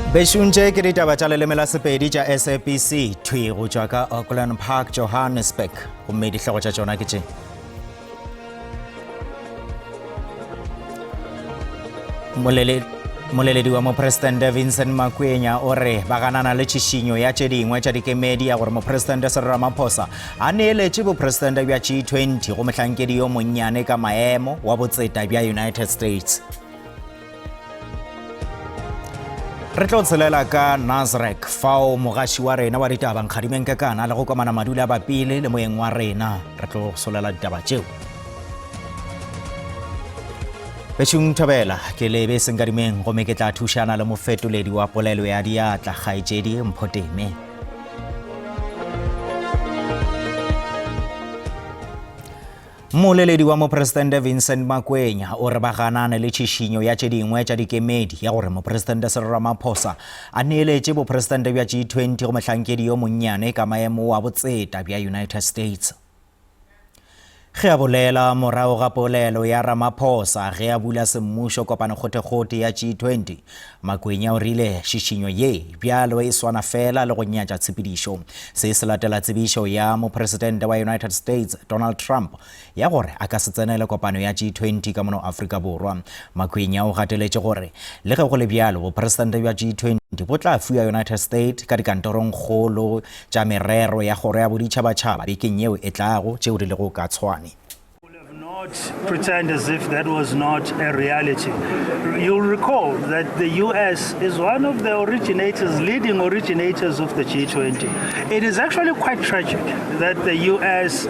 Bešuntše ke ditaba tša leleme la Sepedi tša SABC thwi go tšwa ka Auckland Park, Johannesburg. Gomme dihlogo tša tšona ke tše. Moleledi wa mopresidente Vincent Makwenya o re ba ganana le tšhišinyo ya tše dingwe tša dikemedi ya gore mopresidente Cyril Ramaphosa a neeletše bopresidente bja G20 go mohlankedi yo monnyane ka maemo wa botseta bja United States. Re tlo tshelela ka Nasrec fao mogaši wa rena wa ditaba Nkgadimeng Kekana le go komana madula bapile le moyeng wa rena. Re tlo solela ditaba tšeo. Bešung Thobela, ke lebe Senkadimeng gomme ke tla thušana le mofetoledi wa polelo ya diatla kgaetšedi Mphoteme. Mmoleledi wa Mopresidente Vincent Makwenya o re ba ganane le tšhišinyo ya tše dingwe tša dikemedi ya gore Mopresidente Cyril Ramaphosa a neeletše bopresidente bja G20 go mohlankedi yo monnyane ka maemo wa botseta bja United States. Ge a bolela morago ga polelo ya Ramaphosa ge a bula semmušo kopanokgothekgothe ya G20, Makwenya o rile šišinyo ye bjalo e swana fela le go nyatša tshepedišo. Se se latela tsebišo ya Mopresidente wa United States Donald Trump ya gore a ka se tsenele kopano ya G20 ka mono Afrika Borwa. Makwenya o gateletše gore le ge go le bjalo bopresidente bja G20 bo tla fiwa United States ka dikantorongkgolo tša merero ya kgoro ya boditšhabatšhaba bekeng yeo e tlago tšeo di lego ka Tshwane. Not pretend as if that was not a reality. You'll recall that the US is one of the originators, leading originators of the G20. It is actually quite tragic that the US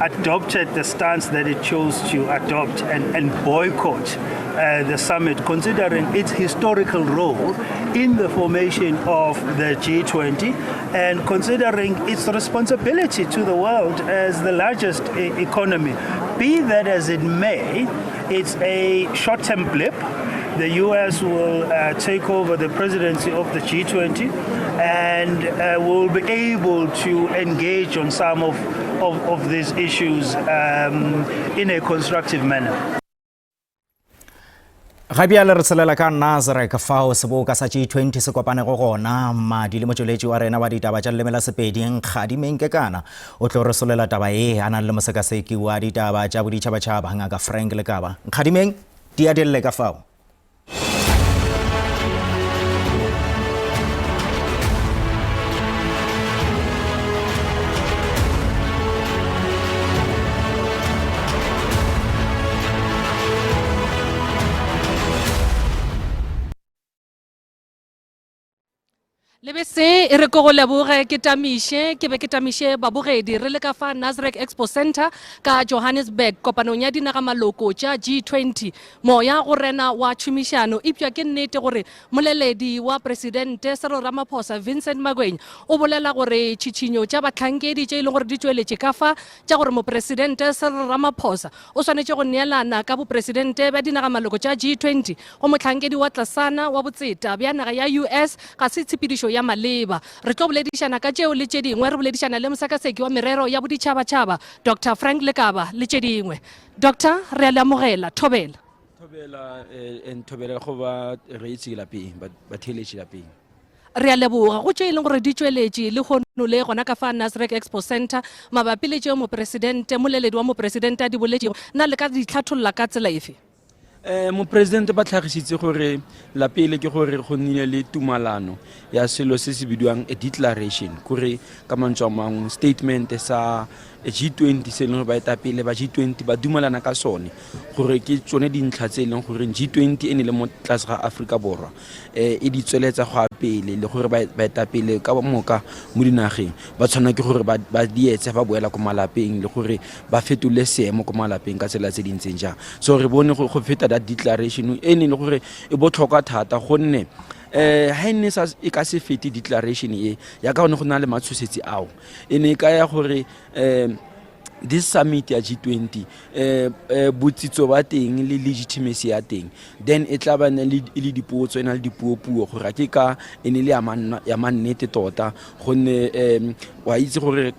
adopted the stance that it chose to adopt and boycott the summit, considering its historical role in the formation of the G20 and considering its responsibility to the world as the largest economy. Be that as it may, it's a short-term blip. The US will take over the presidency of the G20 and will be able to engage on some of these issues in a constructive manner. Ga bjale re tshelela ka Nasrec fao seboka sa G20 se kopanego gona. Mmadi le motšweletši wa rena wa ditaba tša leleme la Sepedi, Nkgadimeng Kekana, o tlo re solela taba ye a nang le mosekaseki wa ditaba tša boditšhabatšhaba, Ngaka Frank Lekaba. Nkgadimeng, di a dille ka fao. Lebese e re ke go leboge ke tamiše ke be ke tamiše babogedi re le ka fa Nasrec Expo Center ka Johannesburg kopanong ya dinagamaloko tša G20 moya go rena wa tšhomišano epša ke nnete gore moleledi wa presidente Cyril Ramaphosa Vincent Magwenya o bolela gore tšhitšhinyo tša bahlankedi tše e leng gore di tšweletše ka fa tša gore mopresidente Cyril Ramaphosa o swanetše go neelana ka bopresidente bja dinagamaloko tša G20 go mohlankedi wa tlasana wa botseta bja naga ya US ga se tshepedišo ya maleba. Re tlo boledišana ka tšeo le tše dingwe re boledišana le mosekaseki wa merero ya boditšhabatšhaba Doctor Frank Lekaba le tše dingwe. Doctor, re a le amogela. Thobela. Thobela and thobela go ba reetsi lapeng, ba theeletši lapeng. Re a leboga go tše e leng gore di tšweletše lehono le gona ka fa Nasrec Expo Centre mabapi le tšeo mopresidente, moleledi wa mopresidente a di boletšego. Na le ka di hlatholla ka tsela efe? Mopresidente ba tlhagisitse gore la pele ke gore go nnile le tumalano ya selo se se bidiwang a declaration, kore ka mantswe a mangwe statement sa G20 se e leng gore baetapele ba G20 ba dumelana ka sone gore ke tsone dintlha tse e leng gore G20 e ne le mo tlase ga Aforika Borwa e di tsweletsa go ya pele le gore baetapele ka moka mo dinageng ba tshwanela ke gore ba di etse ba boela ko malapeng le gore ba fetole seemo ko malapeng ka tsela tse di ntseng jang. So re bone go feta that declaration e ne e le gore e botlhokwa thata gonne ha e ne e ka se fete declaration e ya ka gone go na le matshosetsi ao e ne e kaya gore this summit ya G20 botsitso ba teng le legitimacy ya teng then e tla ba e le dipotso e na le dipuopuo gore a ke ka e ne le ya mannete tota gonne wa itse gore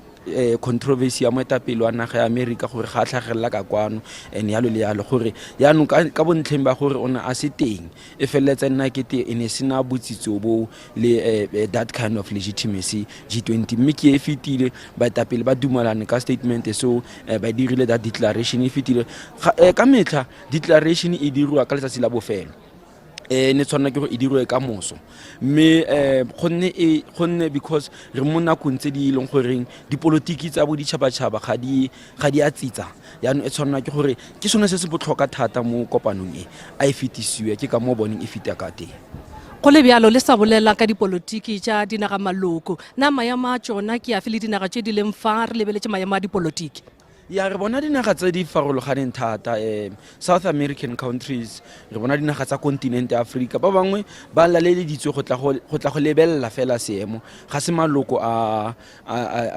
Controversy ya moetapele wa naga ya America gore ga a tlhagelela ka kwano and yalo le yalo, gore yaanong ka bontlheng ba gore o ne a se teng, e feleletsa nna kete e ne sena botsitso bo le that kind of legitimacy G20. Mme ke e fetile, baetapele ba dumalane ka statement, so ba dirile that declaration, e fetile. Ka metlha declaration e diriwa ka letsatsi la bofelo, ne tshwanela ke gore e dirwe ka moso, mme gonne e gonne because re mo nakong tse di leng goreng dipolotiki tsa boditšhabatšhaba ga di a tsitsa, yaanong e tshwanela ke gore ke sone se se botlhokwa thata mo kopanong e a e fetisiwe, ke ka mo boneng e feta ka teng. Go le bjalo, le sa bolela ka dipolotiki tša dinaga maloko, na maemo a tšona ke afe le dinaga tše di leng fa re lebeletše maemo a dipolotiki? Ya, re bona dinaga tse di farologaneng thata, South American countries, re bona dinaga tsa kontinente ya Aforika. Ba bangwe ba laleleditswe go tla go lebelela fela seemo, ga se maloko a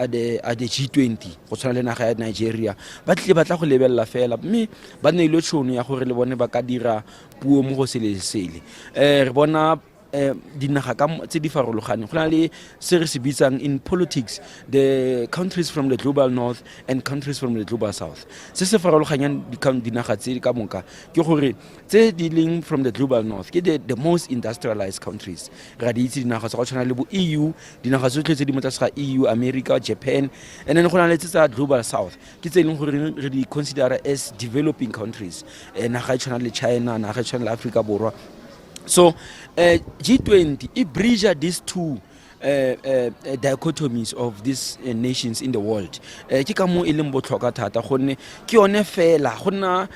the G20, go tshwana le naga ya Nigeria. Ba tlile ba tla go lebelela fela, mme ba neilwe tšhono ya gore le bone ba ka dira puo mo go sele sele. Re bona dinaga ka tse di farologaneng, go na le se re se bitsang in politics the countries from the global north and countries from the global south. Se se farologanyang dinaga tse ka moka ke gore tse di leng from the global north ke the most industrialized countries. Ra di itse dinaga tsa go tshwana le bo EU, dinaga tsotlhe tse di mo tlase ga EU, America, Japan, and then go na le tse tsa global south, ke tse e leng gore re di consider as developing countries, naga e tshwana le China, naga e tshwana le Africa Borwa. So G20 e bridge these two dichotomies of these nations in the world. Ke ka mo e leng botlhokwa thata, gonne ke yone fela go nna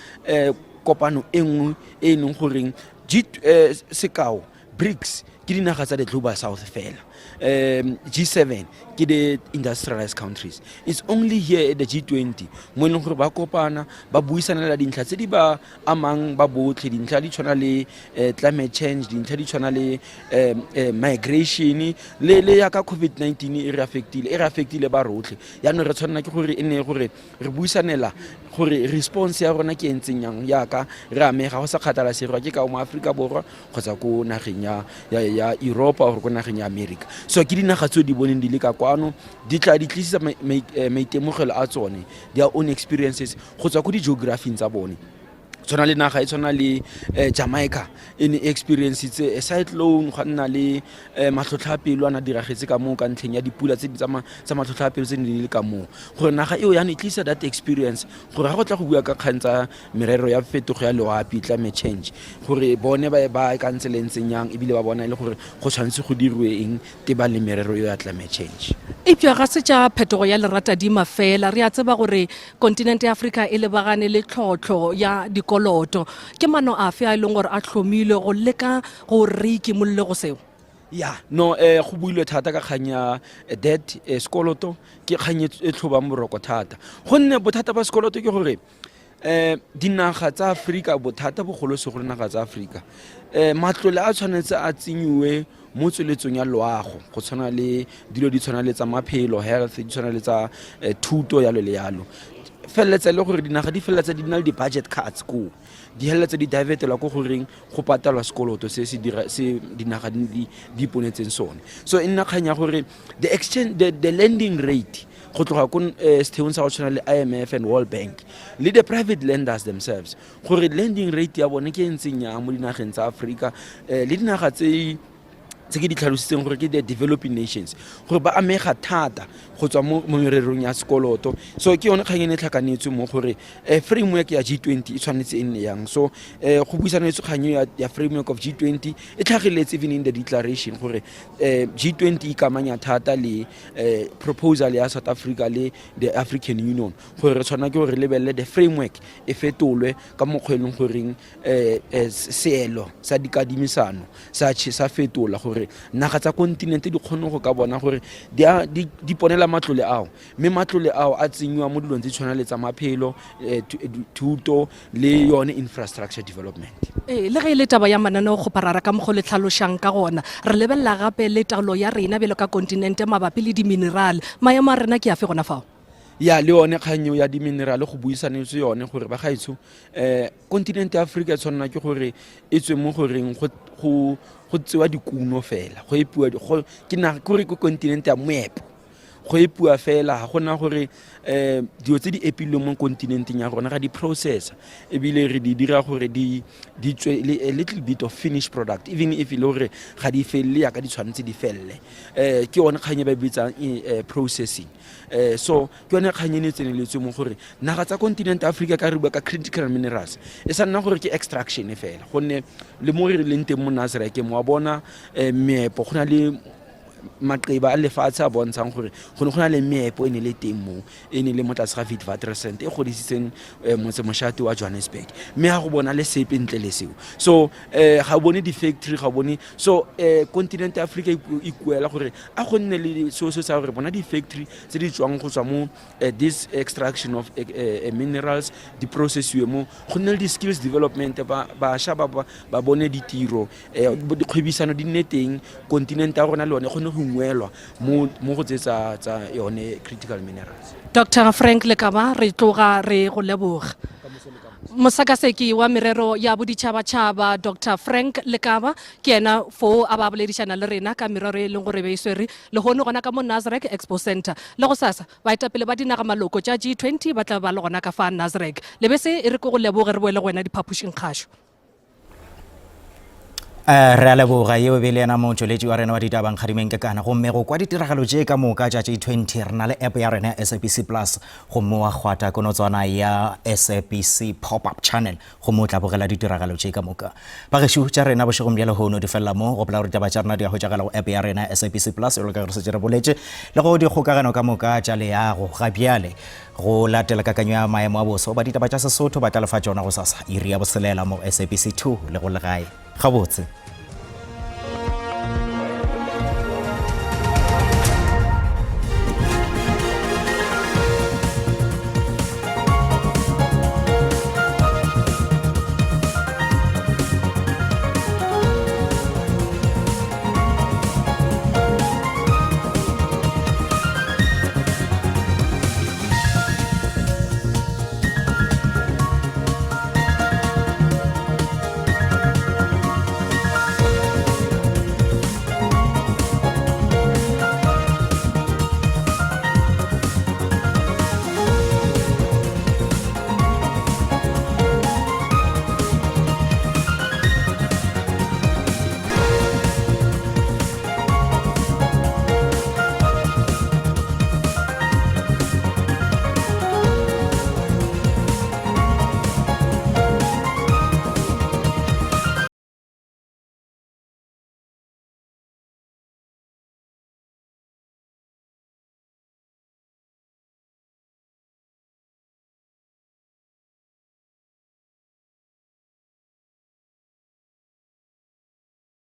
kopano e nngwe e leng goreng sekao BRICS ke dinaga tsa the global south fela, G7 ke the industrialized countries. It's only here at the G20 mo e leng gore ba kopana, ba buisanela dintlha tse di ba amang ba botlhe, dintlha di tshwana le climate change, dintlha di tshwana le migration, le yaka COVID-19 e re affectile ba rotlhe. Yaanong re tshwanela ke gore e nne gore re buisanela gore response ya rona ke e ntseng yang, yaka re amega go sa kgathalasege ke ka mo Aforika Borwa kgotsa ko nageng ya Europa or ko nageng ya America. So ke dinaga tseo di boneng di le ka kwano, di tla di tlisisa maitemogelo a tsone, their own experiences go tswa ko di-geographing tsa bone. Tshwana le naga e tshwana le Jamaica, e ne e experiencitse a cyclone, gwa nna le matlhotlhapelo a na diragetse ka moo ka ntlheng ya dipula tse tsa matlhotlhapelo tse ne di le ka moo, gore naga eo yana e tlisa that experience gore ga go tla go bua ka kgang tsa merero ya fetogo ya loapi, climate change, gore bone ba ka ntse le ntseng yang, ebile ba bona e le gore go tshwanetse go diriwe eng tebang le merero eo ya climate change. Eupša ga se tša phetogo ya leratadima fela, re a tseba gore kontinente ya Afrika e lebagane le tlhotlho ya dikoloto. Ke mano afe a e leng gore a tlhomilwe go leka gore re ikimolle go seo? Ya, no, go builwe thata ka kgang ya debt, sekoloto ke kgang e tlhobang boroko thata, gonne bothata ba sekoloto ke gore dinaga tsa Afrika, bothata bogolosegolo naga tsa Afrika, matlole a tshwanetse a tsenyiwe mo tsweletsong ya loago, go tshwana le dilo di tshwana le tsa maphelo, health, di tshwana le tsa thuto, yalo le yalo. Feleletsa e le gore dinaga di feleletsa di na le di-budget cuts koo, di feleletsa di divertelwa ko goreng go patalwa sekoloto se se dira se dinaga di iponetseng sone. So e nna kgang ya gore the exchange the lending rate go tloga ko setheong sa go tshwana le IMF and World Bank le the private lenders themselves, gore lending rate ya bone ke e ntseng yang mo dinageng tsa Africa, le dinaga tse ke di tlhalositseng gore ke the developing nations, gore ba amega thata go tswa mo mererong ya sekoloto. So ke yone kgang e ne e tlhakanetswe mo gore framework ya G20 e tshwanetse e nne yang. So go buisanetswe kgang ya framework of G20, e tlhageletse even in the declaration gore G20 e ikamanya thata le proposal ya South Africa le the African Union, gore re tshwana ke gore re lebelele the framework e fetolwe ka mokgwa e leng goreng seelo sa dikadimisano sa fetola, gore naga tsa kontinente di kgone go ka bona gore di ponela matlole ao, mme matlole ao a tsenyiwa mo dilong tse di tshwana le tsa maphelo, thuto le yone infrastructure development. Ee, le ge e le taba ya mananeo kgoparara ka mokgwa le tlhalošang ka gona, re lebelela gape le taolo ya rena bjalo ka kontinente mabapi le diminerale. Maemo a rena ke afe gona fao? Ya, le yone kgang eo ya diminerale go buisanetswe yone, gore ba gaetsho, kontinente ya Aforika e tshwanela ke gore e tswe mo goreng go tsewa dikuno fela, go epiwa ke naga, kore ke kontinente ya moepo. Go epiwa fela ga gona gore um dilo tse di epilweng mo kontinenteng ya rona ga di processa ebile re di dira gore di di tswe le a little bit of finished product, even if e le gore ga di felele yaka di tshwanetse di felele. Um ke yone kgang e ba e bitsang processing. Um so ke yone kgang e ne e tseneletse mo gore naga tsa continent Africa ka re bua ka critical minerals e sa nna gore ke extraction fela, gonne le mo re leng teng mo Nasrec mo wa bona um meepo, go na le maqeba a lefatshe a bontshang gore go ne go na le meepo e ne le teng mo e ne le mo tlase ga Witwatersrand e godisitseng motsemoshate wa Johannesburg, mme ga go bona le sepe ntle le seo. So ga o bone di-factory, ga o bone. So continent ya Africa e ikuela gore a go nne le seo se sa gore bona di-factory tse di tswang go tswa mo this extraction of minerals di processiwe mo, go nne le di-skills development, bašwa ba bone ditiro, dikgwebisano di nne teng, kontinente ya rona le yone kgone go ungwelwa mo go tse tsa yone critical minerals. Dr Frank Lekaba, re tloga re go leboga. Mosakaseki wa merero ya boditšhabatšhaba Dr Frank Lekaba ke yena foo a ba boledišana le rena ka merero e leng gore be e swere lehono gona ka mo Nasrec Expo Center. Le go sasa baetapele ba dinaga maloko tša G20 ba tla ba le gona ka fa Nasrec. Lebese e re ke go leboge, re boele go wena diphapošing kgašo. Re a leboga. Yeo e be le yena motšweletši wa rena wa ditaba Nkgadimeng Kekana. Gomme go kwa ditiragalo tše ka moka tša G20 re na le app ya rena ya SABC Plus, gomme wa kgwata konotswana ya SABC pop-up channel gomme o tla bogela ditiragalo tše ka moka. Bagešo, tša rena bošegong bja lehono di felela mo. Gopola gore ditaba tša rena di a hwetšagala go app ya rena ya SABC Plus, jalo ka ge re šetše re boletše, le go dikgokagano ka moka tša leago. Ga bjale go latela kakanyo ya maemo a boso ba ditaba tša Sesotho ba tla lefa tšona gosasa iri ya boselela mo SABC 2 le go legae. Gabotse.